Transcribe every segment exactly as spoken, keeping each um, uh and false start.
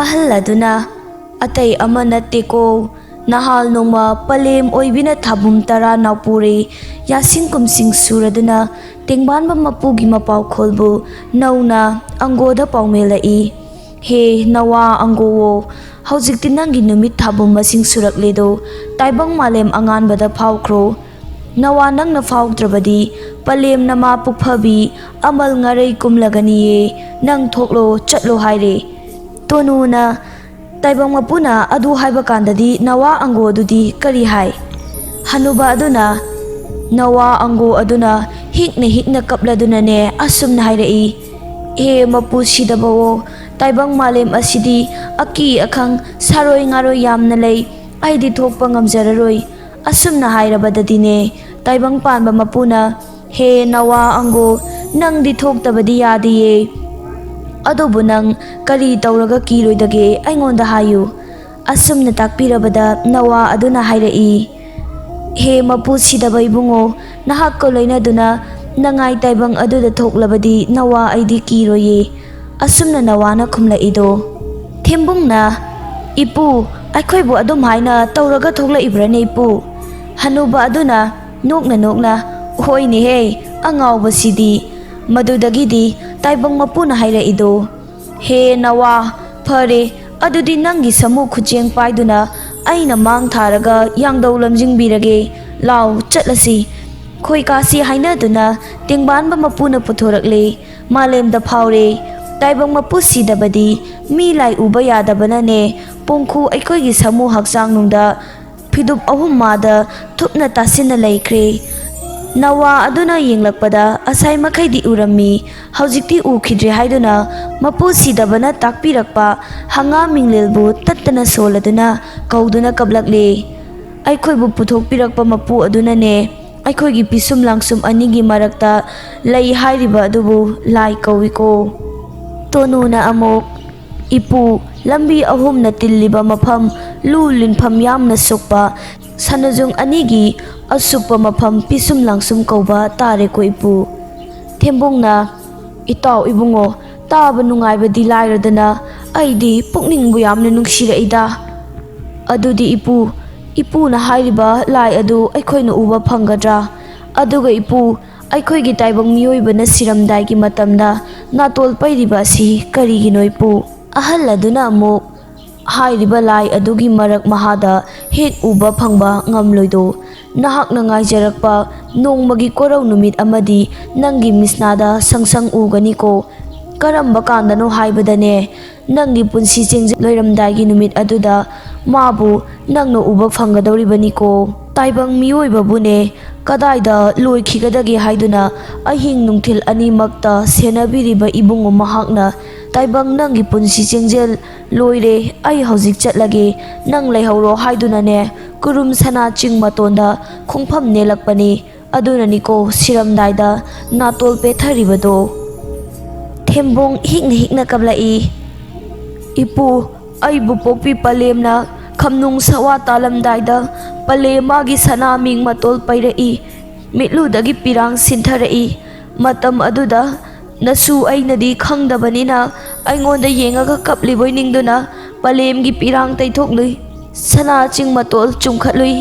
ꯑꯍꯜ ꯑꯗꯨꯅ, "ꯑꯇꯩ ꯑꯃ ꯅꯠꯇꯦꯀꯣ, ꯅꯍꯥꯜ ꯅꯣꯡꯃ ꯄꯂꯦꯝ ꯑꯣꯏꯕꯤꯅ ꯊꯥꯕꯨꯝ ꯇꯔꯥ ꯅꯥꯎꯄꯨꯔꯦ ꯌꯥꯁꯤꯡ ꯀꯨꯝꯁꯤꯡ ꯁꯨꯔꯗꯨꯅ ꯇꯦꯡꯕꯥꯟꯕ ꯃꯄꯨꯒꯤ ꯃꯄꯥꯎꯈꯣꯜꯕꯨ ꯅꯧꯅ ꯑꯪꯒꯣꯗ ꯄꯥꯎꯃꯦꯜꯂꯛꯏ꯫ ꯍꯦ ꯅꯋꯥ ꯑꯪꯒꯣꯋꯣ, ꯍꯧꯖꯤꯛꯇꯤ ꯅꯪꯒꯤ ꯅꯨꯃꯤꯠ ꯊꯥꯕꯨꯝ ꯃꯁꯤꯡ ꯁꯨꯔꯛꯂꯦꯗꯣ, ꯇꯥꯏꯕꯪ ꯃꯥꯂꯦꯝ ꯑꯉꯥꯟꯕꯗ ꯐꯥꯎꯈ꯭ꯔꯣ꯫ ꯅꯋꯥ ꯅꯪꯅ ꯐꯥꯎꯗ꯭ꯔꯕꯗꯤ ꯄꯂꯦꯝ ꯅꯃꯥ ꯄꯨꯛꯐꯕꯤ ꯑꯃꯜ ꯉꯥꯔꯩ ꯀꯨꯝꯂꯒꯅꯤꯌꯦ, ꯅꯪ ꯊꯣꯛꯂꯣ ꯆꯠꯂꯣ" ꯍꯥꯏꯔꯦ꯫ ꯇꯣꯅꯨꯅ ꯇꯥꯏꯕꯪ ꯃꯄꯨꯅ ꯑꯗꯨ ꯍꯥꯏꯕ ꯀꯥꯟꯗꯗꯤ ꯅꯋꯥ ꯑꯪꯒꯣ ꯑꯗꯨꯗꯤ ꯀꯔꯤ ꯍꯥꯏ? ꯍꯅꯨꯕ ꯑꯗꯨꯅ, ꯅꯋꯥ ꯑꯪꯒꯣ ꯑꯗꯨꯅ ꯍꯤꯛꯅ ꯍꯤꯛꯅ ꯀꯞꯂꯗꯨꯅꯅꯦ ꯑꯁꯨꯝꯅ ꯍꯥꯏꯔꯛꯏ, "ꯍꯦ ꯃꯄꯨ ꯁꯤꯗꯕꯋꯣ, ꯇꯥꯏꯕꯪ ꯃꯥꯂꯦꯝ ꯑꯁꯤꯗꯤ ꯑꯀꯤ ꯑꯈꯪ ꯁꯥꯔꯣꯏ ꯉꯥꯔꯣꯏ ꯌꯥꯝꯅ ꯂꯩ, ꯑꯩꯗꯤ ꯊꯣꯛꯄ ꯉꯝꯖꯔꯔꯣꯏ"꯫ ꯑꯁꯨꯝꯅ ꯍꯥꯏꯔꯕꯗꯗꯤꯅꯦ, ꯇꯥꯏꯕꯪ ꯄꯥꯟꯕ ꯃꯄꯨꯅ, "ꯍꯦ ꯅꯋꯥ ꯑꯪꯒꯣ, ꯅꯪꯗꯤ ꯊꯣꯛꯇꯕꯗꯤ ꯌꯥꯗꯤꯌꯦ꯫ ꯑꯗꯨꯕꯨ ꯅꯪ ꯀꯔꯤ ꯇꯧꯔꯒ ꯀꯤꯔꯣꯏꯗꯒꯦ? ꯑꯩꯉꯣꯟꯗ ꯍꯥꯏꯌꯨ"꯫ ꯑꯁꯨꯝꯅ ꯇꯥꯛꯄꯤꯔꯕꯗ ꯅꯋꯥ ꯑꯗꯨꯅ ꯍꯥꯏꯔꯛꯏ, "ꯍꯦ ꯃꯄꯨ ꯁꯤꯗꯕ ꯏꯕꯨꯡꯉꯣ, ꯅꯍꯥꯛꯀ ꯂꯣꯏꯅꯗꯨꯅ ꯅꯉꯥꯏ ꯇꯥꯏꯕꯪ ꯑꯗꯨꯗ ꯊꯣꯛꯂꯕꯗꯤ ꯅꯋꯥ ꯑꯩꯗꯤ ꯀꯤꯔꯣꯏꯌꯦ"꯫ ꯑꯁꯨꯝꯅ ꯅꯋꯥꯅ ꯈꯨꯝꯂꯛꯏꯗꯣ꯫ ꯊꯦꯝꯕꯨꯡꯅ, "ꯏꯄꯨ, ꯑꯩꯈꯣꯏꯕꯨ ꯑꯗꯨꯝ ꯍꯥꯏꯅ ꯇꯧꯔꯒ ꯊꯣꯛꯂꯛꯏꯕ꯭ꯔꯥꯅꯦ ꯏꯄꯨ?" ꯍꯅꯨꯕ ꯑꯗꯨꯅ ꯅꯣꯛꯅ ꯅꯣꯛꯅ, "ꯍꯣꯏꯅꯦꯍꯦ, ꯑꯉꯥꯎꯕꯁꯤꯗꯤ"꯫ ꯃꯗꯨꯗꯒꯤꯗꯤ ꯇꯥꯏꯕꯪ ꯃꯄꯨꯅ ꯍꯥꯏꯔꯛꯏꯗꯣ, "ꯍꯦ ꯅꯋꯥ, ꯐꯔꯦ, ꯑꯗꯨꯗꯤ ꯅꯪꯒꯤ ꯁꯃꯨ ꯈꯨꯠꯆꯦꯡ ꯄꯥꯏꯗꯨꯅ ꯑꯩꯅ ꯃꯥꯡ ꯊꯥꯔꯒ ꯌꯥꯡꯗꯧ ꯂꯝꯖꯤꯡꯕꯤꯔꯒꯦ꯫ ꯂꯥꯎ, ꯆꯠꯂꯁꯤ"꯫ ꯈꯣꯏꯀꯥꯁꯤ ꯍꯥꯏꯅꯗꯨꯅ ꯇꯦꯡꯕꯥꯟꯕ ꯃꯄꯨꯅ ꯄꯨꯊꯣꯔꯛꯂꯦ꯫ ꯃꯥꯂꯦꯝꯗ ꯐꯥꯎꯔꯦ꯫ ꯇꯥꯏꯕꯪ ꯃꯄꯨ ꯁꯤꯗꯕꯗꯤ ꯃꯤ ꯂꯥꯏ ꯎꯕ ꯌꯥꯗꯕꯅꯅꯦ, ꯄꯣꯡꯈꯨ ꯑꯩꯈꯣꯏꯒꯤ ꯁꯃꯨ ꯍꯛꯆꯥꯡ ꯅꯨꯡꯗ ꯐꯤꯗꯨꯞ ꯑꯍꯨꯝ ꯃꯥꯗ ꯊꯨꯞꯅ ꯇꯥꯁꯤꯟꯅ ꯂꯩꯈ꯭ꯔꯦ꯫ ꯅꯋꯥ ꯑꯗꯨꯅ ꯌꯦꯡꯂꯛꯄꯗ ꯑꯁꯥꯏ ꯃꯈꯩꯗꯤ ꯎꯔꯝꯃꯤ, ꯍꯧꯖꯤꯛꯇꯤ ꯎꯈꯤꯗ꯭ꯔꯦ ꯍꯥꯏꯗꯨꯅ ꯃꯄꯨ ꯁꯤꯗꯕꯅ ꯇꯥꯛꯄꯤꯔꯛꯄ ꯍꯪꯒꯥꯝ ꯃꯤꯡꯂꯦꯜꯕꯨ ꯇꯠꯇꯅ ꯁꯣꯜꯂꯗꯨꯅ ꯀꯧꯗꯨꯅ ꯀꯞꯂꯛꯂꯦ꯫ ꯑꯩꯈꯣꯏꯕꯨ ꯄꯨꯊꯣꯛꯄꯤꯔꯛꯄ ꯃꯄꯨ ꯑꯗꯨꯅꯅꯦ ꯑꯩꯈꯣꯏꯒꯤ ꯄꯤꯁꯨꯝ ꯂꯥꯡꯁꯨꯝ ꯑꯅꯤꯒꯤ ꯃꯔꯛꯇ ꯂꯩ ꯍꯥꯏꯔꯤꯕ ꯑꯗꯨꯕꯨ ꯂꯥꯏ ꯀꯧꯏꯀꯣ꯫ ꯇꯣꯅꯨꯅ ꯑꯃꯨꯛ, "ꯏꯄꯨ, ꯂꯝꯕꯤ ꯑꯍꯨꯝꯅ ꯇꯤꯜꯂꯤꯕ ꯃꯐꯝ, ꯂꯨ ꯂꯤꯟꯐꯝ ꯌꯥꯝꯅ ꯁꯨꯛꯄ ꯁꯅꯖꯨꯡ ꯑꯅꯤꯒꯤ ꯑꯁꯨꯛꯄ ꯃꯐꯝ ꯄꯤꯁꯨꯝ ꯂꯥꯡꯁꯨꯝ ꯀꯧꯕ ꯇꯥꯔꯦꯀꯣ ꯏꯄꯨ?" ꯊꯦꯝꯕꯣꯡꯅ, "ꯏꯇꯥꯎ ꯏꯕꯨꯡꯉꯣ, ꯇꯥꯕ ꯅꯨꯡꯉꯥꯏꯕꯗꯤ ꯂꯥꯏꯔꯗꯅ ꯑꯩꯗꯤ ꯄꯨꯛꯅꯤꯡꯕꯨ ꯌꯥꯝꯅ ꯅꯨꯡꯁꯤꯔꯛꯏꯗ꯫ ꯑꯗꯨꯗꯤ ꯏꯄꯨ, ꯏꯄꯨꯅ ꯍꯥꯏꯔꯤꯕ ꯂꯥꯏ ꯑꯗꯨ ꯑꯩꯈꯣꯏꯅ ꯎꯕ ꯐꯪꯒꯗ꯭ꯔꯥ? ꯑꯗꯨꯒ ꯏꯄꯨ, ꯑꯩꯈꯣꯏꯒꯤ ꯇꯥꯏꯕꯪ ꯃꯤꯑꯣꯏꯕꯅ ꯁꯤꯔꯝꯗꯥꯏꯒꯤ ꯃꯇꯝꯗ ꯅꯥꯇꯣꯜ ꯄꯩꯔꯤꯕ ꯑꯁꯤ ꯀꯔꯤꯒꯤꯅꯣ ꯏꯄꯨ?" ꯑꯍꯜ ꯑꯗꯨꯅ ꯑꯃꯨꯛ, "ꯍꯥꯏꯔꯤꯕ ꯂꯥꯏ ꯑꯗꯨꯒꯤ ꯃꯔꯛ ꯃꯍꯥꯗ ꯍꯦꯛ ꯎꯕ ꯐꯪꯕ ꯉꯝꯂꯣꯏꯗꯣ꯫ ꯅꯍꯥꯛꯅ ꯉꯥꯏꯖꯔꯛꯄ ꯅꯣꯡꯃꯒꯤ ꯀꯣꯔꯧ ꯅꯨꯃꯤꯠ ꯑꯃꯗꯤ ꯅꯪꯒꯤ ꯃꯤꯠꯁꯅꯥꯗ ꯁꯪ ꯁꯪ ꯎꯒꯅꯤꯀꯣ꯫ ꯀꯔꯝꯕ ꯀꯥꯟꯗꯅꯣ ꯍꯥꯏꯕꯗꯅꯦ, ꯅꯪꯒꯤ ꯄꯨꯟꯁꯤ ꯆꯦꯡꯖꯦꯜ ꯂꯣꯏꯔꯝꯗꯥꯏꯒꯤ ꯅꯨꯃꯤꯠ ꯑꯗꯨꯗ ꯃꯥꯕꯨ ꯅꯪꯅ ꯎꯕ ꯐꯪꯒꯗꯧꯔꯤꯕꯅꯤꯀꯣ꯫ ꯇꯥꯏꯕꯪ ꯃꯤꯑꯣꯏꯕꯕꯨꯅꯦ ꯀꯗꯥꯏꯗ ꯂꯣꯏꯈꯤꯒꯗꯒꯦ ꯍꯥꯏꯗꯨꯅ ꯑꯍꯤꯡ ꯅꯨꯡꯊꯤꯜ ꯑꯅꯤꯃꯛꯇ ꯁꯦꯟꯅꯕꯤꯔꯤꯕ ꯏꯕꯨꯡꯉꯣ ꯃꯍꯥꯛꯅ ꯇꯥꯏꯕꯪ ꯅꯪꯒꯤ ꯄꯨꯟꯁꯤ ꯆꯦꯡꯖꯦꯜ ꯂꯣꯏꯔꯦ, ꯑꯩ ꯍꯧꯖꯤꯛ ꯆꯠꯂꯒꯦ, ꯅꯪ ꯂꯩꯍꯧꯔꯣ" ꯍꯥꯏꯗꯨꯅꯅꯦ ꯀꯨꯔꯨꯝ ꯁꯅꯥ ꯆꯤꯡ ꯃꯇꯣꯟꯗ ꯈꯣꯡꯐꯝ ꯅꯦꯜꯂꯛꯄꯅꯤ꯫ ꯑꯗꯨꯅꯅꯤꯀꯣ ꯁꯤꯔꯝꯗꯥꯏꯗ ꯅꯥꯇꯣꯜ ꯄꯦꯠꯊꯔꯤꯕꯗꯣ꯫ ꯊꯦꯝꯕꯣꯡ ꯍꯤꯛꯅ ꯍꯤꯛꯅ ꯀꯞꯂꯛꯏ꯫ "ꯏꯄꯨ, ꯑꯩꯕꯨ ꯄꯣꯛꯄꯤ ꯄꯂꯦꯝꯅ ꯈꯝꯅꯨꯡ ꯁꯋꯥ ꯇꯥꯂꯝꯗꯥꯏꯗ ꯄꯂꯦꯝ ꯃꯥꯒꯤ ꯁꯅꯥ ꯃꯤꯡ ꯃꯇꯣꯜ ꯄꯩꯔꯛꯏ꯫ ꯃꯤꯠꯂꯨꯗꯒꯤ ꯄꯤꯔꯥꯡ ꯁꯤꯟꯊꯔꯛꯏ꯫ ꯃꯇꯝ ꯑꯗꯨꯗ ꯅꯁꯨ ꯑꯩꯅꯗꯤ ꯈꯪꯗꯕꯅꯤꯅ ꯑꯩꯉꯣꯟꯗ ꯌꯦꯡꯉꯒ ꯀꯞꯂꯤꯕꯣꯏ ꯅꯤꯡꯗꯨꯅ ꯄꯂꯦꯝꯒꯤ ꯄꯤꯔꯥꯡ ꯇꯩꯊꯣꯛꯂꯨꯏ꯫ ꯁꯅꯥ ꯆꯤꯡ ꯃꯇꯣꯜ ꯆꯨꯝꯈꯠꯂꯨꯏ꯫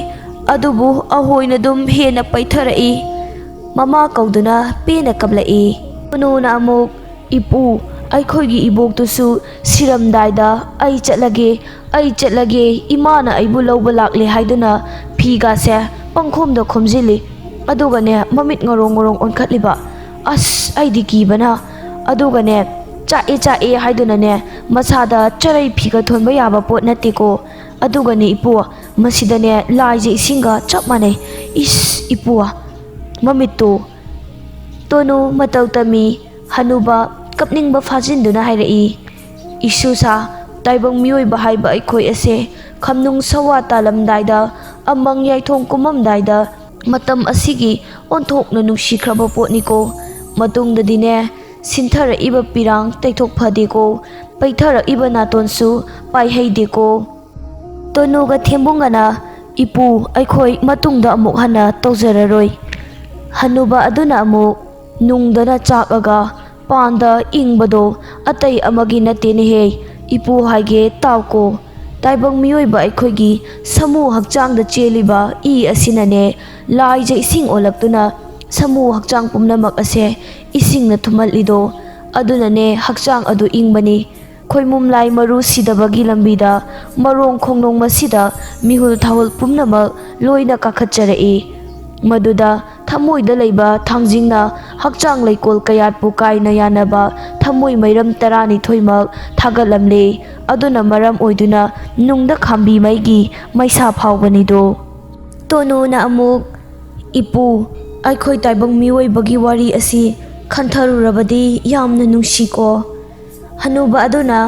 ꯑꯗꯨꯕꯨ ꯑꯍꯣꯏꯅ ꯑꯗꯨꯝ ꯍꯦꯟꯅ ꯄꯩꯊꯔꯛꯏ꯫" ꯃꯃꯥ ꯀꯧꯗꯨꯅ ꯄꯦꯟꯅ ꯀꯞꯂꯛꯏ꯫ ꯇꯣꯅꯨꯅ ꯑꯃꯨꯛ, "ꯏꯄꯨ, ꯑꯩꯈꯣꯏꯒꯤ ꯏꯕꯣꯛꯇꯨꯁꯨ ꯁꯤꯔꯝꯗꯥꯏꯗ 'ꯑꯩ ꯆꯠꯂꯒꯦ, ꯑꯩ ꯆꯠꯂꯒꯦ, ꯏꯃꯥꯅ ꯑꯩꯕꯨ ꯂꯧꯕ ꯂꯥꯛꯂꯦ' ꯍꯥꯏꯗꯨꯅ ꯐꯤꯒꯥꯁꯦ ꯄꯪꯈꯣꯝꯗ ꯈꯣꯝꯖꯤꯜꯂꯤ꯫ ꯑꯗꯨꯒꯅꯦ ꯃꯃꯤꯠ ꯉꯧꯔꯣꯡ ꯉꯧꯔꯣꯡ ꯑꯣꯟꯈꯠꯂꯤꯕ꯫ ꯑꯁ, ꯑꯩꯗꯤ ꯀꯤꯕꯅ꯫ ꯑꯗꯨꯒꯅꯦ ꯆꯥꯛꯑꯦ ꯆꯥꯛꯑꯦ ꯍꯥꯏꯗꯨꯅꯅꯦ ꯃꯁꯥꯗ ꯆꯔꯩ ꯐꯤꯒ ꯊꯣꯟꯕ ꯌꯥꯕ ꯄꯣꯠ ꯅꯠꯇꯦꯀꯣ꯫ ꯑꯗꯨꯒꯅꯦ ꯏꯄꯨ, ꯃꯁꯤꯗꯅꯦ ꯂꯥꯏꯁꯦ ꯏꯁꯤꯡꯒ ꯆꯞ ꯃꯥꯟꯅꯩ꯫ ꯏꯁ, ꯏꯄꯨ, ꯃꯃꯤꯠꯇꯣ꯫ ꯇꯣꯅꯨ ꯃꯇꯧ ꯇꯝꯃꯤ꯫ ꯍꯅꯨꯕ ꯀꯞꯅꯤꯡꯕ ꯐꯥꯖꯤꯟꯗꯨꯅ ꯍꯥꯏꯔꯛꯏ, "ꯏꯁꯨꯁꯥ, ꯇꯥꯏꯕꯪ ꯃꯤꯑꯣꯏꯕ ꯍꯥꯏꯕ ꯑꯩꯈꯣꯏ ꯑꯁꯦ ꯈꯝꯅꯨꯡ ꯁꯋꯥ ꯇꯥꯂꯝꯗꯥꯏꯗ, ꯑꯃꯪ ꯌꯥꯏꯊꯣꯡ ꯀꯨꯝꯃꯝꯗꯥꯏꯗ, ꯃꯇꯝ ꯑꯁꯤꯒꯤ ꯑꯣꯟꯊꯣꯛꯅ ꯅꯨꯡꯁꯤꯈ꯭ꯔꯕ ꯄꯣꯠꯅꯤꯀꯣ꯫ ꯃꯇꯨꯡꯗꯗꯤꯅꯦ, ꯁꯤꯟꯊꯔꯛꯏꯕ ꯄꯤꯔꯥꯡ ꯇꯩꯊꯣꯛ ꯐꯗꯦꯀꯣ, ꯄꯩꯊꯔꯛꯏꯕ ꯅꯥꯇꯣꯟꯁꯨ ꯄꯥꯏꯍꯩꯗꯦꯀꯣ꯫" ꯇꯣꯅꯨꯒ ꯊꯦꯝꯕꯨꯡꯒꯅ, "ꯏꯄꯨ, ꯑꯩꯈꯣꯏ ꯃꯇꯨꯡꯗ ꯑꯃꯨꯛ ꯍꯟꯅ ꯇꯧꯖꯔꯔꯣꯏ꯫" ꯍꯅꯨꯕ ꯑꯗꯨꯅ ꯑꯃꯨꯛ ꯅꯨꯡꯗꯅ ꯆꯥꯛꯑꯒ ꯄꯥꯟꯗ ꯏꯪꯕꯗꯣ ꯑꯇꯩ ꯑꯃꯒꯤ ꯅꯠꯇꯦꯅꯦꯍꯦ, ꯏꯄꯨ ꯍꯥꯏꯒꯦ ꯇꯥꯎꯀꯣ꯫ ꯇꯥꯏꯕꯪ ꯃꯤꯑꯣꯏꯕ ꯑꯩꯈꯣꯏꯒꯤ ꯁꯃꯨ ꯍꯛꯆꯥꯡꯗ ꯆꯦꯜꯂꯤꯕ ꯏ ꯑꯁꯤꯅꯅꯦ, ꯂꯥꯏꯖ ꯏꯁꯤꯡ ꯑꯣꯜꯂꯛꯇꯨꯅ ꯁꯃꯨ ꯍꯛꯆꯥꯡ ꯄꯨꯝꯅꯃꯛ ꯑꯁꯦ ꯏꯁꯤꯡꯅ ꯊꯨꯝꯍꯠꯂꯤꯗꯣ꯫ ꯑꯗꯨꯅꯅꯦ ꯍꯛꯆꯥꯡ ꯑꯗꯨ ꯏꯪꯕꯅꯤ꯫ ꯈꯣꯏꯃꯨꯝ ꯂꯥꯏ ꯃꯔꯨ ꯁꯤꯗꯕꯒꯤ ꯂꯝꯕꯤꯗ ꯃꯔꯣꯡ ꯈꯣꯡꯅꯣꯡ ꯃꯁꯤꯗ ꯃꯤꯍꯨꯜ ꯊꯥꯍꯨꯜ ꯄꯨꯝꯅꯃꯛ ꯂꯣꯏꯅ ꯀꯥꯈꯠꯆꯔꯛꯏ꯫ ꯃꯗꯨꯗ ꯊꯃꯣꯏꯗ ꯂꯩꯕ ꯊꯥꯡꯖꯤꯡꯅ ꯍꯛꯆꯥꯡ ꯂꯩꯀꯣꯜ ꯀꯌꯥꯠꯄꯨ ꯀꯥꯏꯅ ꯌꯥꯅꯕ ꯊꯃꯣꯏ ꯃꯩꯔꯝ ꯇꯔꯥꯅꯤꯊꯣꯏꯃꯛ ꯊꯥꯒꯠꯂꯝꯂꯦ꯫ ꯑꯗꯨꯅ ꯃꯔꯝ ꯑꯣꯏꯗꯨꯅ ꯅꯨꯡꯗ ꯈꯥꯝꯕꯤ ꯃꯩꯒꯤ ꯃꯩꯁꯥ ꯐꯥꯎꯕꯅꯤꯗꯣ꯫ ꯇꯣꯅꯨꯅ ꯑꯃꯨꯛ, "ꯏꯄꯨ, ꯑꯩꯈꯣꯏ ꯇꯥꯏꯕꯪ ꯃꯤꯑꯣꯏꯕꯒꯤ ꯋꯥꯔꯤ ꯑꯁꯤ ꯈꯟꯊꯔꯨꯔꯕꯗꯤ ꯌꯥꯝꯅ ꯅꯨꯡꯁꯤꯀꯣ꯫" ꯍꯅꯨꯕ ꯑꯗꯨꯅ,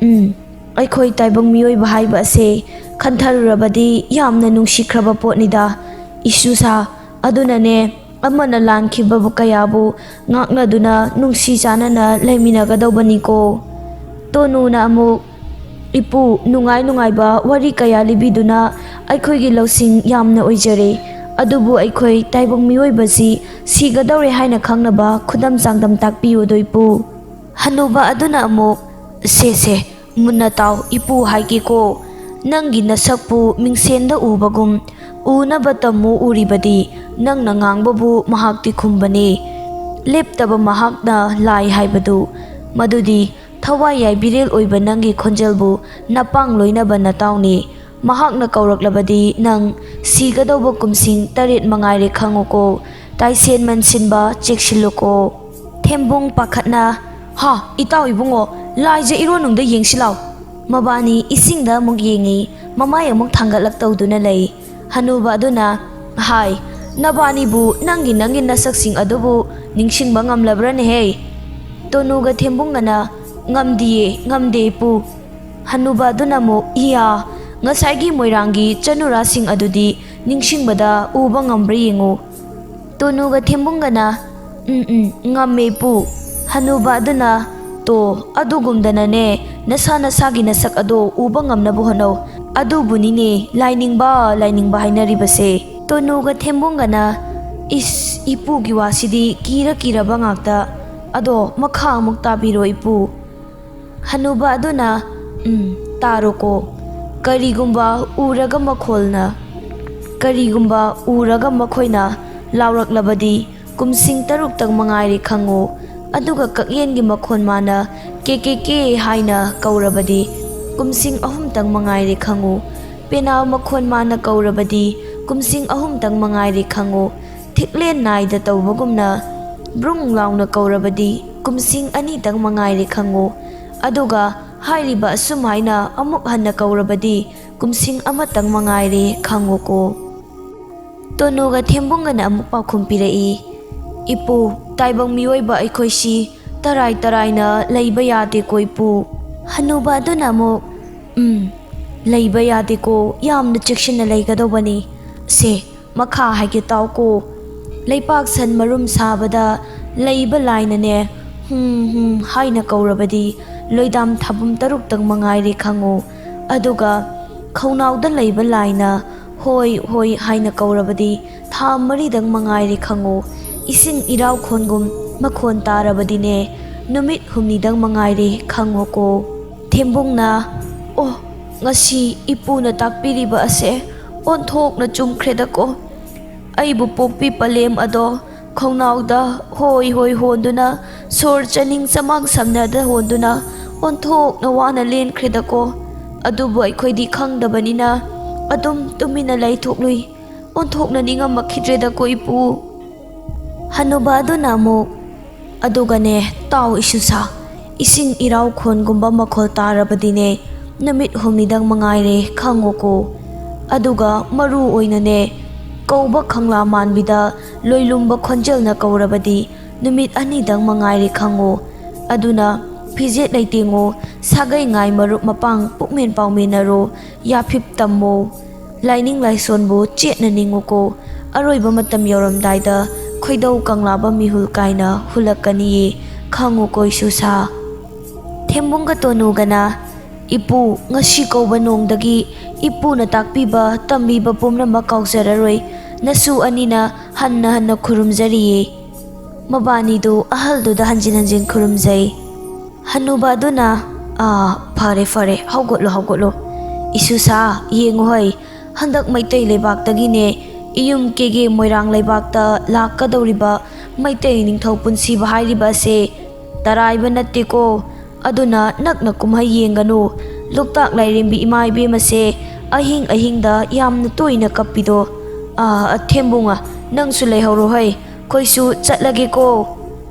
"ꯎꯝ, ꯑꯩꯈꯣꯏ ꯇꯥꯏꯕꯪ ꯃꯤꯑꯣꯏꯕ ꯍꯥꯏꯕ ꯑꯁꯦ ꯈꯟꯊꯔꯨꯔꯕꯗꯤ ꯌꯥꯝꯅ ꯅꯨꯡꯁꯤꯈ꯭ꯔꯕ ꯄꯣꯠꯅꯤꯗ, ꯏꯁꯨꯁꯥ꯫ ꯑꯗꯨꯅꯅꯦ, ꯑꯃꯅ ꯂꯥꯟꯈꯤꯕꯕꯨ ꯀꯌꯥꯕꯨ ꯉꯥꯛꯅꯗꯨꯅ ꯅꯨꯡꯁꯤ ꯆꯥꯟꯅꯅ ꯂꯩꯃꯤꯟꯅꯒꯗꯧꯕꯅꯤꯀꯣ꯫" ꯇꯣꯅꯨꯅ ꯑꯃꯨꯛ, "ꯏꯄꯨ, ꯅꯨꯡꯉꯥꯏ ꯅꯨꯡꯉꯥꯏꯕ ꯋꯥꯔꯤ ꯀꯌꯥ ꯂꯤꯕꯤꯗꯨꯅ ꯑꯩꯈꯣꯏꯒꯤ ꯂꯧꯁꯤꯡ ꯌꯥꯝꯅ ꯑꯣꯏꯖꯔꯦ꯫ ꯑꯗꯨꯕꯨ ꯑꯩꯈꯣꯏ ꯇꯥꯏꯕꯪ ꯃꯤꯑꯣꯏꯕꯁꯤ ꯁꯤꯒꯗꯧꯔꯦ ꯍꯥꯏꯅ ꯈꯪꯅꯕ ꯈꯨꯗꯝ ꯆꯥꯡꯗꯝ ꯇꯥꯛꯄꯤꯌꯨꯗꯣ, ꯏꯄꯨ꯫" ꯍꯅꯨꯕ ꯑꯗꯨꯅ ꯑꯃꯨꯛ, "ꯁꯦ, ꯁꯦ, ꯃꯨꯟꯅ ꯇꯥꯎ, ꯏꯄꯨ ꯍꯥꯏꯒꯦꯀꯣ꯫ ꯅꯪꯒꯤ ꯅꯁꯛꯄꯨ ꯃꯤꯡꯁꯦꯟꯗ ꯎꯕꯒꯨꯝ ꯎꯅꯕ ꯇꯝꯃꯨ꯫ ꯎꯔꯤꯕꯗꯤ ꯅꯪꯅ ꯉꯥꯡꯕꯕꯨ ꯃꯍꯥꯛꯇꯤ ꯈꯨꯝꯕꯅꯤ꯫ ꯂꯦꯞꯇꯕ ꯃꯍꯥꯛꯅ ꯂꯥꯏ ꯍꯥꯏꯕꯗꯨ, ꯃꯗꯨꯗꯤ ꯊꯋꯥꯏ ꯌꯥꯏꯕꯤꯔꯦꯜ ꯑꯣꯏꯕ ꯅꯪꯒꯤ ꯈꯣꯟꯖꯦꯜꯕꯨ ꯅꯄꯥꯡ ꯂꯣꯏꯅꯕ ꯅꯇꯥꯎꯅꯤ꯫ ꯃꯍꯥꯛꯅ ꯀꯧꯔꯛꯂꯕꯗꯤ ꯅꯪ ꯁꯤꯒꯗꯧꯕ ꯀꯨꯝꯁꯤꯡ ꯇꯔꯦꯠ ꯃꯉꯥꯏꯔꯦ ꯈꯪꯉꯨꯀꯣ꯫ ꯇꯥꯏꯁꯦꯟ ꯃꯟꯁꯤꯟꯕ ꯆꯦꯛꯁꯤꯜꯂꯨꯀꯣ꯫" ꯊꯦꯝꯕꯨꯡ ꯄꯥꯈꯠꯅ, "ꯍꯥ, ꯏꯇꯥꯎ ꯏꯕꯨꯡꯉꯣ, ꯂꯥꯏꯖ ꯏꯔꯣꯟꯅꯨꯡꯗ ꯌꯦꯡꯁꯤ ꯂꯥꯎ꯫" ꯃꯕꯥꯅꯤ ꯏꯁꯤꯡꯗ ꯑꯃꯨꯛ ꯌꯦꯡꯉꯤ꯫ ꯃꯃꯥꯏ ꯑꯃꯨꯛ ꯊꯥꯡꯒꯠꯂꯛ ꯇꯧꯗꯨꯅ ꯂꯩ꯫ ꯍꯅꯨꯕ ꯑꯗꯨꯅ, "ꯍꯥꯏ, ꯅꯕꯥꯅꯤꯕꯨ ꯅꯪꯒꯤ ꯅꯪꯒꯤ ꯅꯁꯛꯁꯤꯡ ꯑꯗꯨꯕꯨ ꯅꯤꯡꯁꯤꯡꯕ ꯉꯝꯂꯕ꯭ꯔꯅꯦꯍꯦ?" ꯇꯣꯅꯨꯒ ꯊꯦꯝꯕꯨꯡꯒꯅ, "ꯉꯝꯗꯤꯌꯦ, ꯉꯝꯗꯦ, ꯏꯄꯨ꯫" ꯍꯅꯨꯕ ꯑꯗꯨꯅ ꯑꯃꯨꯛ, "ꯏꯌꯥ, ꯉꯁꯥꯏꯒꯤ ꯃꯣꯏꯔꯥꯡꯒꯤ ꯆꯅꯨꯔꯥꯁꯤꯡ ꯑꯗꯨꯗꯤ ꯅꯤꯡꯁꯤꯡꯕꯗ ꯎꯕ ꯉꯝꯕ꯭ꯔꯥ ꯌꯦꯡꯉꯨ꯫" ꯇꯣꯅꯨꯒ ꯊꯦꯝꯕꯨꯡꯒꯅ, "ꯎꯝ, ꯎꯝ, ꯉꯝꯃꯦ, ꯏꯄꯨ꯫" ꯍꯅꯨꯕ ꯑꯗꯨꯅ, "ꯇꯣ, ꯑꯗꯨꯒꯨꯝꯗꯅꯅꯦ, ꯅꯁꯥ ꯅꯁꯥꯒꯤ ꯅꯁꯛ ꯑꯗꯣ ꯎꯕ ꯉꯝꯅꯕ ꯍꯣꯠꯅꯧ꯫ ꯑꯗꯨꯕꯨꯅꯤꯅꯦ ꯂꯥꯏꯅꯤꯡꯕ, ꯂꯥꯏꯅꯤꯡꯕ ꯍꯥꯏꯅꯔꯤꯕꯁꯦ꯫" ꯇꯣꯅꯨꯒ ꯊꯦꯝꯕꯨꯡꯒꯅ, "ꯏꯁ, ꯏꯄꯨꯒꯤ ꯋꯥꯁꯤꯗꯤ ꯀꯤꯔ ꯀꯤꯔꯕ ꯉꯥꯛꯇ꯫ ꯑꯗꯣ ꯃꯈꯥ ꯑꯃꯨꯛ ꯇꯥꯕꯤꯔꯣ, ꯏꯄꯨ꯫" ꯍꯅꯨꯕ ꯑꯗꯨꯅ, "ꯎꯝ, ꯇꯥꯔꯣꯀꯣ꯫ ꯀꯔꯤꯒꯨꯝꯕ ꯎꯔꯒ ꯃꯈꯣꯜꯅ, ꯀꯔꯤꯒꯨꯝꯕ ꯎꯔꯒ ꯃꯈꯣꯏꯅ ꯂꯥꯎꯔꯛꯂꯕꯗꯤ ꯀꯨꯝꯁꯤꯡ ꯇꯔꯨꯛꯇꯪ ꯃꯉꯥꯏꯔꯦ ꯈꯪꯉꯨ꯫ ꯑꯗꯨꯒ ꯀꯛꯌꯦꯟꯒꯤ ꯃꯈꯣꯟ ꯃꯥꯅ ꯀꯦ ꯀꯦ ꯀꯦ ꯍꯥꯏꯅ ꯀꯧꯔꯕꯗꯤ ꯀꯨꯝꯁꯤꯡ ꯑꯍꯨꯝꯇꯪ ꯃꯉꯥꯏꯔꯦ ꯈꯪꯉꯨ꯫ ꯄꯦꯅꯥ ꯃꯈꯣꯟ ꯃꯥꯅ ꯀꯧꯔꯕꯗꯤ ꯀꯨꯝꯁꯤꯡ ꯑꯍꯨꯝꯇꯪ ꯃꯉꯥꯏꯔꯦ ꯈꯪꯉꯨ꯫ ꯊꯤꯛꯂꯦꯟ ꯅꯥꯏꯗ ꯇꯧꯕꯒꯨꯝꯅ ꯕ꯭ꯔꯨꯡ ꯂꯥꯎꯅ ꯀꯧꯔꯕꯗꯤ ꯀꯨꯝꯁꯤꯡ ꯑꯅꯤꯇꯪ ꯃꯉꯥꯏꯔꯦ ꯈꯪꯉꯨ꯫ ꯑꯗꯨꯒ ꯍꯥꯏꯔꯤꯕ ꯑꯁꯨꯝ ꯍꯥꯏꯅ ꯑꯃꯨꯛ ꯍꯟꯅ ꯀꯧꯔꯕꯗꯤ ꯀꯨꯝꯁꯤꯡ ꯑꯃꯇꯪ ꯃꯉꯥꯏꯔꯦ ꯈꯪꯉꯨꯀꯣ꯫" ꯇꯣꯅꯨꯒ ꯊꯦꯝꯕꯨꯡꯒꯅ ꯑꯃꯨꯛ ꯄꯥꯎꯈꯨꯝ ꯄꯤꯔꯛꯏ, "ꯏꯄꯨ, ꯇꯥꯏꯕꯪ ꯃꯤꯑꯣꯏꯕ ꯑꯩꯈꯣꯏꯁꯤ ꯇꯔꯥꯏ ꯇꯔꯥꯏꯅ ꯂꯩꯕ ꯌꯥꯗꯦꯀꯣ, ꯏꯄꯨ꯫" ꯍꯅꯨꯕ ꯑꯗꯨꯅ ꯑꯃꯨꯛ, "ꯎꯝ, ꯂꯩꯕ ꯌꯥꯗꯦꯀꯣ, ꯌꯥꯝꯅ ꯆꯦꯛꯁꯤꯟꯅ ꯂꯩꯒꯗꯧꯕꯅꯤ꯫ ꯁꯦ, ꯃꯈꯥ ꯍꯥꯏꯒꯦ ꯇꯥꯎꯀꯣ꯫ ꯂꯩꯄꯥꯛ ꯁꯟ ꯃꯔꯨꯝ ꯁꯥꯕꯗ ꯂꯩꯕ ꯂꯥꯏꯅꯅꯦ, ꯍꯨꯝ ꯍꯨꯝ ꯍꯥꯏꯅ ꯀꯧꯔꯕꯗꯤ ꯂꯣꯏꯗꯥꯝ ꯊꯥꯕꯨꯝ ꯇꯔꯨꯛꯇꯪ ꯃꯉꯥꯏꯔꯦ ꯈꯪꯉꯨ꯫ ꯑꯗꯨꯒ ꯈꯧꯅꯥꯎꯗ ꯂꯩꯕ ꯂꯥꯏꯅ ꯍꯣꯏ ꯍꯣꯏ ꯍꯥꯏꯅ ꯀꯧꯔꯕꯗꯤ ꯊꯥ ꯃꯔꯤꯗꯪ ꯃꯉꯥꯏꯔꯦ ꯈꯪꯉꯨ꯫ ꯏꯁꯤꯡ ꯏꯔꯥꯎꯈꯣꯟꯒꯨꯝ ꯃꯈꯣꯟ ꯇꯥꯔꯕꯗꯤꯅꯦ ꯅꯨꯃꯤꯠ ꯍꯨꯝꯅꯤꯗꯪ ꯃꯉꯥꯏꯔꯦ ꯈꯪꯉꯨꯀꯣ꯫" ꯊꯦꯝꯕꯨꯡꯅ, "ꯑꯣ, ꯉꯁꯤ ꯏꯄꯨꯅ ꯇꯥꯛꯄꯤꯔꯤꯕ ꯑꯁꯦ ꯑꯣꯟꯊꯣꯛꯅ ꯆꯨꯝꯈ꯭ꯔꯦꯗꯀꯣ꯫ ꯑꯩꯕꯨ ꯄꯣꯛꯄꯤ ꯄꯂꯦꯝ ꯑꯗꯣ ꯈꯣꯡꯅꯥꯎꯗ ꯍꯣꯏ ꯍꯣꯏ ꯍꯣꯟꯗꯨꯅ, ꯁꯣꯔ ꯆꯥꯅꯤꯡ ꯆꯃꯥꯡ ꯁꯝꯅꯗ ꯍꯣꯟꯗꯨꯅ ꯑꯣꯟꯊꯣꯛꯅ ꯋꯥꯅ ꯂꯦꯟꯈ꯭ꯔꯦꯗꯀꯣ꯫ ꯑꯗꯨꯕꯨ ꯑꯩꯈꯣꯏꯗꯤ ꯈꯪꯗꯕꯅꯤꯅ ꯑꯗꯨꯝ ꯇꯨꯃꯤꯟꯅ ꯂꯩꯊꯣꯛꯂꯨꯏ꯫ ꯑꯣꯟꯊꯣꯛꯅ ꯅꯤꯡꯉꯝꯃꯛꯈꯤꯗ꯭ꯔꯦꯗꯀꯣ, ꯏꯄꯨ꯫" ꯍꯅꯨꯕ ꯑꯗꯨꯅ ꯑꯃꯨꯛ, "ꯑꯗꯨꯒꯅꯦ, ꯇꯥꯎ ꯏꯁꯨꯁꯥ, ꯏꯁꯤꯡ ꯏꯔꯥꯎ ꯈꯣꯟꯒꯨꯝꯕ ꯃꯈꯣꯜ ꯇꯥꯔꯕꯗꯤꯅꯦ, ꯅꯨꯃꯤꯠ ꯍꯨꯝꯅꯤꯗꯪ ꯃꯉꯥꯏꯔꯦ, ꯈꯪꯉꯨꯀꯣ꯫ ꯑꯗꯨꯒ ꯃꯔꯨ ꯑꯣꯏꯅꯅꯦ, ꯀꯧꯕ ꯈꯪꯂꯥ ꯃꯥꯟꯕꯤꯗ ꯂꯣꯏꯂꯨꯝꯕ ꯈꯣꯟꯖꯦꯜꯅ ꯀꯧꯔꯕꯗꯤ ꯅꯨꯃꯤꯠ ꯑꯅꯤꯗꯪ ꯃꯉꯥꯏꯔꯦ, ꯈꯪꯉꯨ꯫ ꯑꯗꯨꯅ ꯐꯤꯖꯦꯠ ꯂꯩꯇꯦꯡꯉꯨ, ꯁꯥꯒꯩ ꯉꯥꯏ ꯃꯔꯨꯞ ꯃꯄꯥꯡ ꯄꯨꯛꯃꯦꯟ ꯄꯥꯎꯃꯤꯟꯅꯔꯨ, ꯌꯥꯐꯤꯞ ꯇꯝꯃꯨ, ꯂꯥꯏꯅꯤꯡ ꯂꯥꯏꯁꯣꯟꯕꯨ ꯆꯦꯠꯅ ꯅꯤꯡꯉꯨꯀꯣ꯫ ꯑꯔꯣꯏꯕ ꯃꯇꯝ ꯌꯧꯔꯝꯗꯥꯏꯗ ꯈꯣꯏꯗꯧ ꯀꯪꯂꯥꯕ ꯃꯤꯍꯨꯜ ꯀꯥꯏꯅ ꯍꯨꯜꯂꯛꯀꯅꯤꯌꯦ, ꯈꯪꯉꯨꯀꯣ ꯏꯁꯨꯁꯥ꯫ ꯊꯦꯝꯕꯨꯡꯒ ꯇꯣꯅꯨꯒꯅ, "ꯏꯄꯨ, ꯉꯁꯤ ꯀꯧꯕ ꯅꯣꯡꯗꯒꯤ ꯏꯄꯨꯅ ꯇꯥꯛꯄꯤꯕ ꯇꯝꯕꯤꯕ ꯄꯨꯝꯅꯃꯛ ꯀꯥꯎꯖꯔꯔꯣꯏ꯫ ꯅꯁꯨ ꯑꯅꯤꯅ ꯍꯟꯅ ꯍꯟꯅ ꯈꯨꯔꯨꯝꯖꯔꯤꯌꯦ꯫" ꯃꯕꯥꯅꯤꯗꯨ ꯑꯍꯜꯗꯨꯗ ꯍꯟꯖꯤꯟ ꯍꯟꯖꯤꯟ ꯈꯨꯔꯨꯝꯖꯩ꯫ ꯍꯅꯨꯕ ꯑꯗꯨꯅ, "ꯑꯥ, ꯐꯔꯦ, ꯐꯔꯦ, ꯍꯧꯒꯠꯂꯣ, ꯍꯧꯒꯠꯂꯣ꯫ ꯏꯁꯨꯁꯥ, ꯌꯦꯡꯉꯨ ꯍꯩ, ꯍꯟꯗꯛ ꯃꯩꯇꯩ ꯂꯩꯕꯥꯛꯇꯒꯤꯅꯦ, ꯏꯌꯨꯝ ꯀꯦꯒꯦ ꯃꯣꯏꯔꯥꯡ ꯂꯩꯕꯥꯛꯇ ꯂꯥꯛꯀꯗꯧꯔꯤꯕ ꯃꯩꯇꯩ ꯅꯤꯡꯊꯧ ꯄꯨꯟꯁꯤꯕ ꯍꯥꯏꯔꯤꯕ ꯑꯁꯦ ꯇꯔꯥꯏꯕ ꯅꯠꯇꯦꯀꯣ꯫ ꯑꯗꯨꯅ ꯅꯛꯅ ꯀꯨꯝꯍꯩ ꯌꯦꯡꯒꯅꯨ꯫ ꯂꯣꯛꯇꯥꯛ ꯂꯥꯏꯔꯦꯝꯕꯤ ꯏꯃꯥ ꯏꯕꯦꯝꯃꯁꯦ ꯑꯍꯤꯡ ꯑꯍꯤꯡꯗ ꯌꯥꯝꯅ ꯇꯣꯏꯅ ꯀꯞꯄꯤꯗꯣ꯫ ꯑꯥ, ꯊꯦꯝꯕꯨꯡꯉ, ꯅꯪꯁꯨ ꯂꯩꯍꯧꯔꯣ ꯍꯩ, ꯑꯩꯈꯣꯏꯁꯨ ꯆꯠꯂꯒꯦꯀꯣ꯫"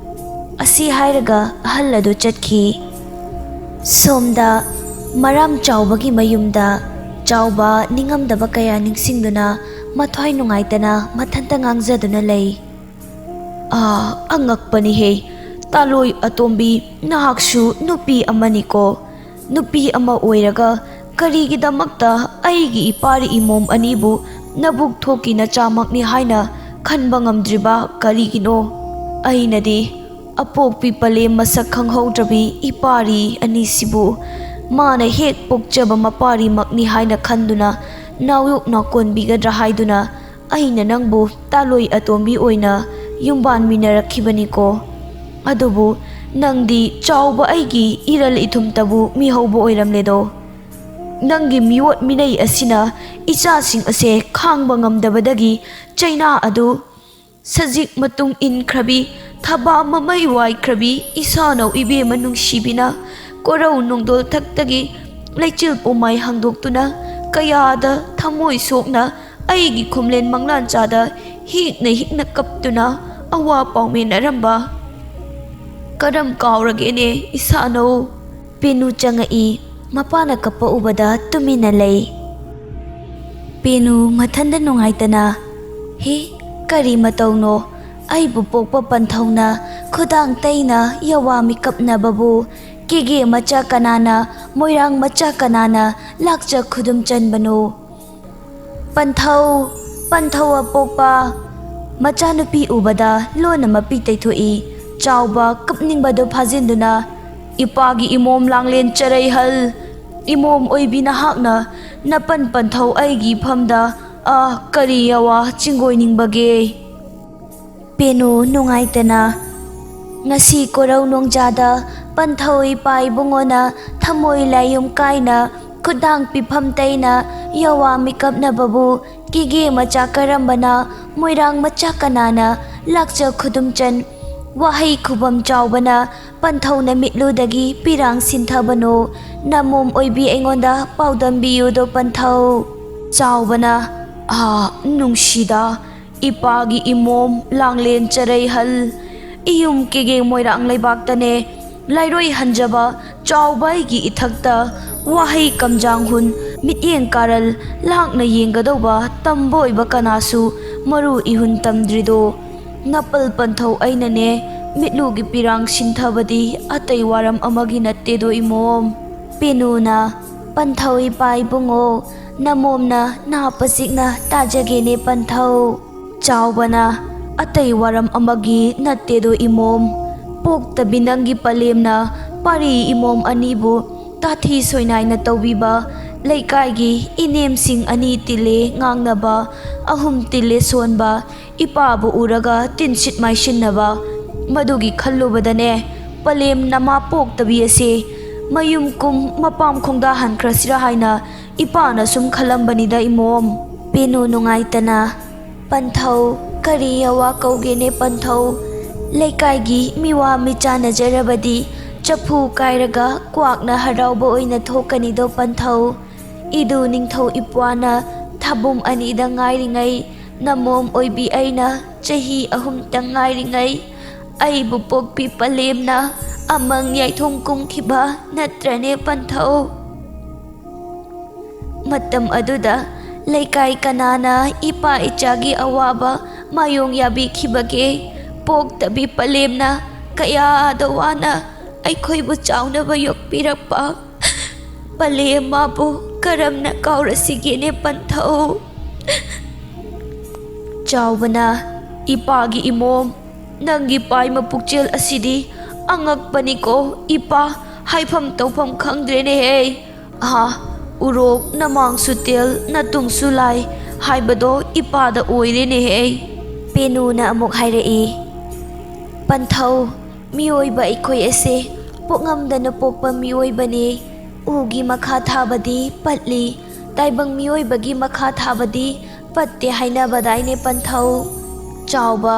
ꯑꯁꯤ ꯍꯥꯏꯔꯒ ꯑꯍꯜ ꯑꯗꯨ ꯆꯠꯈꯤ꯫ ꯁꯣꯝꯗ ꯃꯔꯥꯝ ꯆꯥꯎꯕꯒꯤ ꯃꯌꯨꯝꯗ ꯆꯥꯎꯕ ꯅꯤꯡꯉꯝꯗꯕ ꯀꯌꯥ ꯅꯤꯡꯁꯤꯡꯗꯨꯅ ꯃꯊ꯭ꯋꯥꯏ ꯅꯨꯡꯉꯥꯏꯇꯅ ꯃꯊꯟꯇ ꯉꯥꯡꯖꯗꯨꯅ ꯂꯩ꯫ "ꯑꯥ, ꯑꯉꯛꯄꯅꯤꯍꯦ꯫ ꯇꯥꯂꯣꯏ ꯑꯇꯣꯝꯕꯤ, ꯅꯍꯥꯛꯁꯨ ꯅꯨꯄꯤ ꯑꯃꯅꯤꯀꯣ꯫ ꯅꯨꯄꯤ ꯑꯃ ꯑꯣꯏꯔꯒ ꯀꯔꯤꯒꯤꯗꯃꯛꯇ ꯑꯩꯒꯤ ꯏꯄꯥꯔꯤ ꯏꯃꯣꯝ ꯑꯅꯤꯕꯨ ꯅꯕꯨꯛ ꯊꯣꯛꯀꯤ ꯅꯆꯥꯃꯛꯅꯤ ꯍꯥꯏꯅ ꯈꯟꯕ ꯉꯝꯗ꯭ꯔꯤꯕ ꯀꯔꯤꯒꯤꯅꯣ? ꯑꯩꯅꯗꯤ ꯑꯄꯣꯛꯄꯤ ꯄꯂꯦꯝ ꯃꯁꯛ ꯈꯪꯍꯧꯗ꯭ꯔꯕꯤ ꯏꯄꯥꯔꯤ ꯑꯅꯤꯁꯤꯕꯨ ꯃꯥꯅ ꯍꯦꯛ ꯄꯣꯛꯆꯕ ꯃꯄꯥꯔꯤꯃꯛꯅꯤ ꯍꯥꯏꯅ ꯈꯟꯗꯨꯅ ꯅꯥꯎꯌꯣꯛ ꯅꯥꯎꯀꯣꯟꯕꯤꯒꯗ꯭ꯔꯥ ꯍꯥꯏꯗꯨꯅ ꯑꯩꯅ ꯅꯪꯕꯨ ꯇꯥꯂꯣꯏ ꯑꯇꯣꯝꯕꯤ ꯑꯣꯏꯅ ꯌꯨꯝꯕꯥꯟꯃꯤꯟꯅꯔꯛꯈꯤꯕꯅꯤꯀꯣ꯫ ꯑꯗꯨꯕꯨ ꯅꯪꯗꯤ ꯆꯥꯎꯕ ꯑꯩꯒꯤ ꯏꯔꯜ ꯏꯊꯨꯝꯇꯕꯨ ꯃꯤꯍꯧꯕ ꯑꯣꯏꯔꯝꯂꯦꯗꯣ꯫ ꯅꯪꯒꯤ ꯃꯤꯑꯣꯠ ꯃꯤꯅꯩ ꯑꯁꯤꯅ ꯏꯆꯥꯁꯤꯡ ꯑꯁꯦ ꯈꯥꯡꯕ ꯉꯝꯗꯕꯗꯒꯤ ꯆꯩꯅꯥ ꯑꯗꯨ ꯁꯖꯤꯛ ꯃꯇꯨꯡ ꯏꯟꯈ꯭ꯔꯕꯤ, ꯊꯕꯥ ꯃꯃꯩ ꯋꯥꯏꯈ꯭ꯔꯕꯤ ꯏꯁꯥꯅꯧ ꯏꯕꯦꯝꯃ ꯅꯨꯡꯁꯤꯕꯤꯅ ꯀꯣꯔꯧ ꯅꯣꯡꯗꯣꯜ ꯊꯛꯇꯒꯤ ꯂꯩꯆꯤꯜ ꯄꯨꯝꯃꯥꯏ ꯍꯥꯡꯗꯣꯛꯇꯨꯅ ꯀꯌꯥꯗ ꯊꯃꯣꯏ ꯁꯣꯛꯅ ꯑꯩꯒꯤ ꯈꯨꯝꯂꯦꯟ ꯃꯪꯂꯥꯟꯆꯥꯗ ꯍꯤꯛꯅ ꯍꯤꯛꯅ ꯀꯞꯇꯨꯅ ꯑꯋꯥ ꯄꯥꯎꯃꯤꯟꯅꯔꯝꯕ ꯀꯔꯝ ꯀꯥꯎꯔꯒꯦꯅꯦ ꯏꯁꯥꯅꯧ?" ꯄꯦꯅꯨ ꯆꯪꯉꯛꯏ꯫ ꯃꯄꯥꯅ ꯀꯞꯄ ꯎꯕꯗ ꯇꯨꯃꯤꯟꯅ ꯂꯩ꯫ ꯄꯦꯅꯨ ꯃꯊꯟꯗ ꯅꯨꯡꯉꯥꯏꯇꯅ, "ꯍꯤ, ꯀꯔꯤ ꯃꯇꯧꯅꯣ? ꯑꯩꯕꯨ ꯄꯣꯛꯄ ꯄꯟꯊꯧꯅ ꯈꯨꯗꯥꯡ ꯇꯩꯅ ꯌꯥꯋꯥ ꯃꯤꯀꯞꯅꯕꯕꯨ ꯀꯦꯒꯦ ꯃꯆꯥ ꯀꯅꯥꯅ, ꯃꯣꯏꯔꯥꯡ ꯃꯆꯥ ꯀꯅꯥꯅ ꯂꯥꯛꯆ ꯈꯨꯗꯨꯝ ꯆꯟꯕꯅꯣ?" "ꯄꯟꯊꯧ, ꯄꯟꯊꯧ ꯑꯄꯣꯛꯄ!" ꯃꯆꯥꯅꯨꯄꯤ ꯎꯕꯗ ꯂꯣꯟꯅ ꯃꯄꯤ ꯇꯩꯊꯣꯛꯏ꯫ ꯆꯥꯎꯕ ꯀꯞꯅꯤꯡꯕꯗꯨ ꯐꯥꯖꯤꯟꯗꯨꯅ, "ꯏꯄꯥꯒꯤ ꯏꯃꯣꯝ ꯂꯥꯡꯂꯦꯟ ꯆꯔꯩꯍꯜ, ꯏꯃꯣꯝ ꯑꯣꯏꯕꯤ ꯅꯍꯥꯛꯅ ꯅꯄꯟ ꯄꯟꯊꯧ ꯑꯩꯒꯤ ꯏꯐꯝꯗ, ꯑ, ꯀꯔꯤ ꯌꯥꯋꯥ ꯆꯤꯡꯒꯣꯏꯅꯤꯡꯕꯒꯦ?" ꯄꯦꯅꯨ ꯅꯨꯡꯉꯥꯏꯇꯅ, "ꯉꯁꯤ ꯀꯣꯔꯧ ꯅꯣꯡꯖꯥꯗ ꯄꯟꯊꯧ ꯏꯄꯥ ꯏꯕꯨꯡꯉꯣꯅ ꯊꯃꯣꯏ ꯂꯥꯏꯌꯨꯝ ꯀꯥꯏꯅ ꯈꯨꯗꯥꯡ ꯄꯤꯐꯝ ꯇꯩꯅ ꯌꯥꯋꯥ ꯃꯤꯀꯞꯅꯕꯕꯨ ꯀꯦꯒꯦ ꯃꯆꯥ ꯀꯔꯝꯕꯅ, ꯃꯣꯏꯔꯥꯡ ꯃꯆꯥ ꯀꯅꯥꯅ ꯂꯥꯛꯆ ꯈꯨꯗꯨꯝꯆꯟ?" ꯋꯥꯍꯩ ꯈꯨꯕꯝ ꯆꯥꯎꯕꯅ ꯄꯟꯊꯧꯅ ꯃꯤꯠꯂꯨꯗꯒꯤ ꯄꯤꯔꯥꯡ ꯁꯤꯟꯊꯕꯅꯣ, ꯅꯃꯣꯝ ꯑꯣꯏꯕꯤ ꯑꯩꯉꯣꯟꯗ ꯄꯥꯎꯗꯝꯕꯤꯌꯨꯗꯣ ꯄꯟꯊꯧ꯫ ꯆꯥꯎꯕꯅ, "ꯑꯥ, ꯅꯨꯡꯁꯤꯗ, ꯏꯄꯥꯒꯤ ꯏꯃꯣꯝ ꯂꯥꯡꯂꯦꯟ ꯆꯔꯩꯍꯜ, ꯏꯌꯨꯝ ꯀꯦꯒꯦ ꯃꯣꯏꯔꯥꯡ ꯂꯩꯕꯥꯛꯇꯅꯦ ꯂꯥꯏꯔꯣꯏ ꯍꯟꯖꯕ ꯆꯥꯎꯕ ꯑꯩꯒꯤ ꯏꯊꯛꯇ ꯋꯥꯍꯩ ꯀꯝꯖꯥꯡ ꯍꯨꯟ ꯃꯤꯠꯌꯦꯡ ꯀꯥꯔꯜ ꯂꯥꯛꯅ ꯌꯦꯡꯒꯗꯧꯕ ꯇꯝꯕ ꯑꯣꯏꯕ ꯀꯅꯥꯁꯨ ꯃꯔꯨ ꯏꯍꯨꯟ ꯇꯝꯗ꯭ꯔꯤꯗꯣ꯫ ꯅꯄꯜ ꯄꯟꯊꯧ ꯑꯩꯅꯅꯦ ꯃꯤꯠꯂꯨꯒꯤ ꯄꯤꯔꯥꯡ ꯁꯤꯟꯊꯕꯗꯤ ꯑꯇꯩ ꯋꯥꯔꯝ ꯑꯃꯒꯤ ꯅꯠꯇꯦꯗꯣ ꯏꯃꯣꯝ꯫" ꯄꯦꯅꯨꯅ, "ꯄꯟꯊꯧ ꯏꯄꯥ ꯏꯕꯨꯡꯉꯣ, ꯅꯃꯣꯝꯅ ꯅꯥ ꯄꯆꯤꯛꯅ ꯇꯥꯖꯒꯦꯅꯦ ꯄꯟꯊꯧ꯫" ꯆꯥꯎꯕꯅ, "ꯑꯇꯩ ꯋꯥꯔꯝ ꯑꯃꯒꯤ ꯅꯠꯇꯦꯗꯣ ꯏꯃꯣꯝ꯫ ꯄꯣꯛꯇꯕꯤ ꯅꯪꯒꯤ ꯄꯂꯦꯝꯅ ꯄꯥꯔꯤ ꯏꯃꯣꯝ ꯑꯅꯤꯕꯨ ꯇꯥꯊꯤ ꯁꯣꯏꯅꯥꯏꯅ ꯇꯧꯕꯤꯕ, ꯂꯩꯀꯥꯏꯒꯤ ꯏꯅꯦꯝꯁꯤꯡ ꯑꯅꯤ ꯇꯤꯜꯂꯦ ꯉꯥꯡꯅꯕ, ꯑꯍꯨꯝ ꯇꯤꯜꯂꯦ ꯁꯣꯟꯕ, ꯏꯄꯥꯕꯨ ꯎꯔꯒ ꯇꯤꯟꯁꯤꯠ ꯃꯥꯏꯁꯤꯟꯅꯕ, ꯃꯗꯨꯒꯤ ꯈꯜꯂꯨꯕꯗꯅꯦ ꯄꯂꯦꯝ ꯅꯃꯥ ꯄꯣꯛꯇꯕꯤ ꯑꯁꯦ ꯃꯌꯨꯝ ꯀꯨꯝ ꯃꯄꯥꯝ ꯈꯣꯡꯗꯥ ꯍꯟꯈ꯭ꯔꯁꯤꯔꯥ ꯍꯥꯏꯅ ꯏꯄꯥꯅ ꯁꯨꯝ ꯈꯜꯂꯝꯕꯅꯤꯗ ꯏꯃꯣꯝ꯫" ꯄꯦꯅꯨ ꯅꯨꯡꯉꯥꯏꯇꯅ, "ꯄꯟꯊꯧ, ꯀꯔꯤ ꯑꯋꯥ ꯀꯧꯒꯦꯅꯦ ꯄꯟꯊꯧ? ꯂꯩꯀꯥꯏꯒꯤ ꯃꯤꯋꯥ ꯃꯤꯆꯥꯅꯖꯔꯕꯗꯤ ꯆꯐꯨ ꯀꯥꯏꯔꯒ ꯀ꯭ꯋꯥꯛꯅ ꯍꯔꯥꯎꯕ ꯑꯣꯏꯅ ꯊꯣꯛꯀꯅꯤꯗꯣ ꯄꯟꯊꯧ꯫ ꯏꯗꯨ ꯅꯤꯡꯊꯧ ꯏꯄ꯭ꯋꯥꯅ ꯊꯥꯕꯨꯝ ꯑꯅꯤꯗ ꯉꯥꯏꯔꯤꯉꯩ, ꯅꯃꯣꯝ ꯑꯣꯏꯕꯤ ꯑꯩꯅ ꯆꯍꯤ ꯑꯍꯨꯝꯇꯪ ꯉꯥꯏꯔꯤꯉꯩ, ꯑꯩꯕꯨ ꯄꯣꯛꯄꯤ ꯄꯂꯦꯝꯅ ꯑꯃꯪ ꯌꯥꯏꯊꯣꯡ ꯀꯨꯝꯈꯤꯕ ꯅꯠꯇ꯭ꯔꯅꯦ ꯄꯟꯊꯧ?" ꯃꯇꯝ ꯑꯗꯨꯗ ꯂꯩꯀꯥꯏ ꯀꯅꯥꯅ ꯏꯄꯥ ꯏꯆꯥꯒꯤ ꯑꯋꯥꯕ ꯃꯥꯌꯣꯡ ꯌꯥꯕꯤꯈꯤꯕꯒꯦ? ꯄꯣꯛꯇꯕꯤ ꯄꯂꯦꯝꯅ ꯀꯌꯥꯗ ꯋꯥꯅ ꯑꯩꯈꯣꯏꯕꯨ ꯆꯥꯎꯅꯕ ꯌꯣꯛꯄꯤꯔꯛꯄ ꯄꯂꯦꯝ ꯃꯥꯕꯨ ꯀꯔꯝꯅ ꯀꯥꯎꯔꯁꯤꯒꯦꯅꯦ ꯄꯟꯊꯧ? ꯆꯥꯎꯕꯅ, "ꯏꯄꯥꯒꯤ ꯏꯃꯣꯝ, ꯅꯪꯒꯤ ꯄꯥꯏꯃ ꯄꯨꯛꯆꯦꯜ ꯑꯁꯤꯗꯤ ꯑꯉꯛꯄꯅꯤꯀꯣ ꯏꯄꯥ, ꯍꯥꯏꯐꯝ ꯇꯧꯐꯝ ꯈꯪꯗ꯭ꯔꯦꯅꯦꯍꯦ꯫ ꯑꯍꯥ, ꯎꯔꯣꯛ ꯅꯃꯥꯡꯁꯨ ꯇꯦꯜ ꯅꯇꯨꯡꯁꯨ ꯂꯥꯏ ꯍꯥꯏꯕꯗꯣ ꯏꯄꯥꯗ ꯑꯣꯏꯔꯦꯅꯦꯍꯦ꯫" ꯄꯦꯅꯨꯅ ꯑꯃꯨꯛ ꯍꯥꯏꯔꯛꯏ, "ꯄꯟꯊꯧ, ꯃꯤꯑꯣꯏꯕ ꯑꯩꯈꯣꯏ ꯑꯁꯦ ꯄꯣꯛꯉꯝꯗꯅ ꯄꯣꯛꯄ ꯃꯤꯑꯣꯏꯕꯅꯤ꯫ ꯎꯒꯤ ꯃꯈꯥ ꯊꯥꯕꯗꯤ ꯄꯠꯂꯤ, ꯇꯥꯏꯕꯪ ꯃꯤꯑꯣꯏꯕꯒꯤ ꯃꯈꯥ ꯊꯥꯕꯗꯤ ꯄꯠꯇꯦ ꯍꯥꯏꯅꯕꯗꯥꯏꯅꯦ ꯄꯟꯊꯧ?" ꯆꯥꯎꯕ,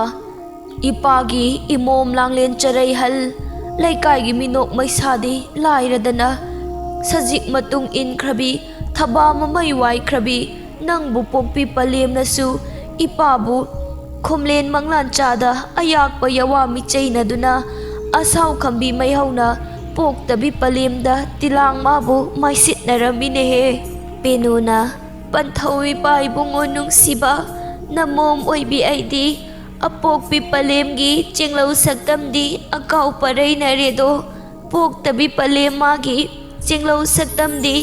"ꯏꯄꯥꯒꯤ ꯏꯃꯣꯝ ꯂꯥꯡꯂꯦꯟ ꯆꯔꯩꯍꯜ, ꯂꯩꯀꯥꯏꯒꯤ ꯃꯤꯅꯣꯛ ꯃꯩꯁꯥꯗꯤ ꯂꯥꯏꯔꯗꯅ, ꯁꯖꯤꯛ ꯃꯇꯨꯡ ꯏꯟꯈ꯭ꯔꯕꯤ ꯊꯕꯥ ꯃꯃꯩ ꯋꯥꯏꯈ꯭ꯔꯕꯤ ꯅꯪꯕꯨ ꯄꯣꯛꯄꯤ ꯄꯂꯦꯝꯅꯁꯨ ꯏꯄꯥꯕꯨ ꯈꯣꯝꯂꯦꯟ ꯃꯪꯂꯥꯟꯆꯥꯗ ꯑꯌꯥꯛꯄ ꯌꯥꯋꯥ ꯃꯤꯆꯩꯅꯗꯨꯅ, ꯑꯁꯥꯎ ꯈꯝꯕꯤ ꯃꯩꯍꯧꯅ ꯄꯣꯛꯇꯕꯤ ꯄꯂꯦꯝꯗ ꯇꯤꯂꯥꯡ ꯃꯥꯕꯨ ꯃꯥꯏꯁꯤꯠꯅꯔꯝꯃꯤꯅꯦꯍꯦ꯫" ꯄꯦꯅꯨꯅ, "ꯄꯟꯊꯧ ꯏꯄꯥ ꯏꯕꯨꯡꯉꯣ ꯅꯨꯡꯁꯤꯕ, ꯅꯃꯣꯝ ꯑꯣꯏꯕꯤ ꯑꯩꯗꯤ ꯑꯄꯣꯛꯄꯤ ꯄꯂꯦꯝꯒꯤ ꯆꯦꯡꯂꯧ ꯁꯛꯇꯝꯗꯤ ꯑꯀꯥꯎ ꯄꯔꯩꯅꯔꯦꯗꯣ, ꯄꯣꯛꯇꯕꯤ ꯄꯂꯦꯝ ꯃꯥꯒꯤ ꯆꯦꯡꯂꯧ ꯁꯛꯇꯝꯗꯤ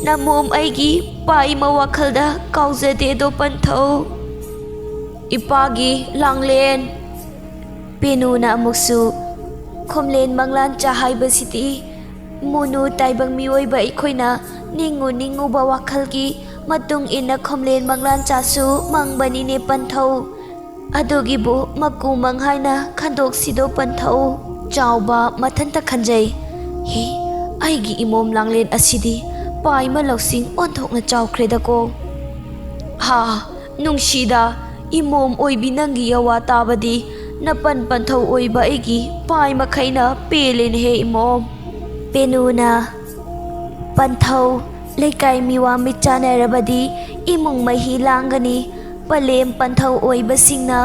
ꯅꯃꯣꯝ ꯑꯩꯒꯤ ꯄꯥꯏꯃ ꯋꯥꯈꯜꯗ ꯀꯥꯎꯖꯗꯦꯗꯣ ꯄꯟꯊꯧ꯫ ꯏꯄꯥꯒꯤ ꯂꯥꯡꯂꯦꯟ꯫" ꯄꯦꯅꯨꯅ ꯑꯃꯨꯛꯁꯨ, "ꯈꯣꯝꯂꯦꯟ ꯃꯪꯂꯥꯟꯆꯥ ꯍꯥꯏꯕꯁꯤꯗꯤ ꯃꯨꯅꯨ ꯇꯥꯏꯕꯪ ꯃꯤꯑꯣꯏꯕ ꯑꯩꯈꯣꯏꯅ ꯅꯤꯡꯉꯨ ꯅꯤꯡꯉꯨꯕ ꯋꯥꯈꯜꯒꯤ ꯃꯇꯨꯡ ꯏꯟꯅ ꯈꯣꯝꯂꯦꯟ ꯃꯪꯂꯥꯟꯆꯥꯁꯨ ꯃꯪꯕꯅꯤꯅꯦ ꯄꯟꯊꯧ꯫ ꯑꯗꯨꯒꯤꯕꯨ ꯃꯀꯨ ꯃꯪ ꯍꯥꯏꯅ ꯈꯟꯗꯣꯛꯁꯤꯗꯣ ꯄꯟꯊꯧ꯫" ꯆꯥꯎꯕ ꯃꯊꯟꯇ ꯈꯟꯖꯩ, "ꯍꯤ, ꯑꯩꯒꯤ ꯏꯃꯣꯝ ꯂꯥꯡꯂꯦꯟ ꯑꯁꯤꯗꯤ ꯄꯥꯏꯃ ꯂꯧꯁꯤꯡ ꯑꯣꯟꯊꯣꯛꯅ ꯆꯥꯎꯈ꯭ꯔꯦꯗꯀꯣ꯫ ꯍꯥ, ꯅꯨꯡꯁꯤꯗ, ꯏꯃꯣꯝ ꯑꯣꯏꯕꯤ ꯅꯪꯒꯤ ꯌꯋꯥ ꯇꯥꯕꯗꯤ ꯅꯄꯟ ꯄꯟꯊꯧ ꯑꯣꯏꯕ ꯑꯩꯒꯤ ꯄꯥꯏ ꯃꯈꯩꯅ ꯄꯦꯜꯂꯦꯅꯦꯍꯦ ꯏꯃꯣꯝ꯫" ꯄꯦꯅꯨꯅ, "ꯄꯟꯊꯧ, ꯂꯩꯀꯥꯏ ꯃꯤꯋꯥ ꯃꯤꯠ ꯆꯥꯟꯅꯔꯕꯗꯤ ꯏꯃꯨꯡ ꯃꯍꯤ ꯂꯥꯡꯒꯅꯤ꯫ ꯄꯂꯦꯝ ꯄꯟꯊꯧ ꯑꯣꯏꯕꯁꯤꯡꯅ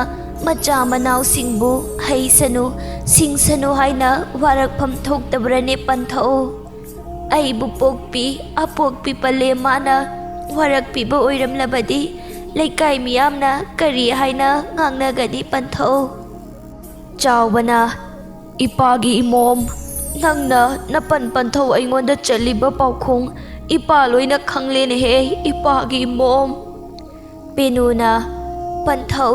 ꯃꯆꯥ ꯃꯅꯥꯎꯁꯤꯡꯕꯨ ꯍꯩꯁꯅꯨ, ꯁꯤꯡꯁꯅꯨ ꯍꯥꯏꯅ ꯋꯥꯔꯛꯐꯝ ꯊꯣꯛꯇꯕ꯭ꯔꯅꯦ ꯄꯟꯊꯧ? ꯑꯩꯕꯨ ꯄꯣꯛꯄꯤ ꯑꯄꯣꯛꯄꯤ ꯄꯂꯦꯝ ꯃꯥꯅ ꯋꯥꯔꯛꯄꯤꯕ ꯑꯣꯏꯔꯝꯂꯕꯗꯤ ꯂꯩꯀꯥꯏ ꯃꯤꯌꯥꯝꯅ ꯀꯔꯤ ꯍꯥꯏꯅ ꯉꯥꯡꯅꯒꯅꯤ ꯄꯟꯊꯧ? ꯆꯥꯎꯕꯅ, "ꯏꯄꯥꯒꯤ ꯏꯃꯣꯝ, ꯅꯪꯅ ꯅꯄꯟ ꯄꯟꯊꯧ ꯑꯩꯉꯣꯟꯗ ꯆꯠꯂꯤꯕ ꯄꯥꯎꯈꯣꯡ ꯏꯄꯥ ꯂꯣꯏꯅ ꯈꯪꯂꯦꯅꯦꯍꯦ, ꯏꯄꯥꯒꯤ ꯏꯃꯣꯝ"꯫ ꯄꯦꯅꯨꯅ, "ꯄꯟꯊꯧ,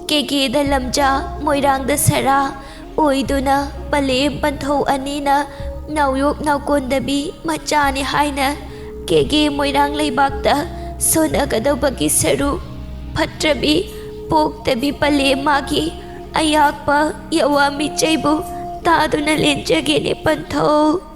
ꯀꯦꯒꯦꯗ ꯂꯝꯖꯥ, ꯃꯣꯏꯔꯥꯡꯗ ꯁꯔꯥ ꯑꯣꯏꯗꯨꯅ ꯄꯂꯦꯝ ꯄꯟꯊꯧ ꯑꯅꯤꯅ ꯅꯥꯎꯌꯣꯛ ꯅꯥꯎꯀꯣꯟꯗꯕꯤ ꯃꯆꯥꯅꯤ ꯍꯥꯏꯅ ꯀꯦꯒꯦ ꯃꯣꯏꯔꯥꯡ ꯂꯩꯕꯥꯛꯇ ꯁꯣꯟꯅꯒꯗꯧꯕꯒꯤ ꯁꯔꯨꯛ ꯐꯠꯇ꯭ꯔꯕꯤ ꯄꯣꯛꯇꯕꯤ ꯄꯂꯦꯝ ꯃꯥꯒꯤ ꯑꯌꯥꯛꯄ ꯌꯥꯋꯥ ꯃꯤꯆꯩꯕꯨ ꯇꯥꯗꯨꯅ ꯂꯦꯟꯖꯒꯦꯅꯦ ꯄꯟꯊꯧ"꯫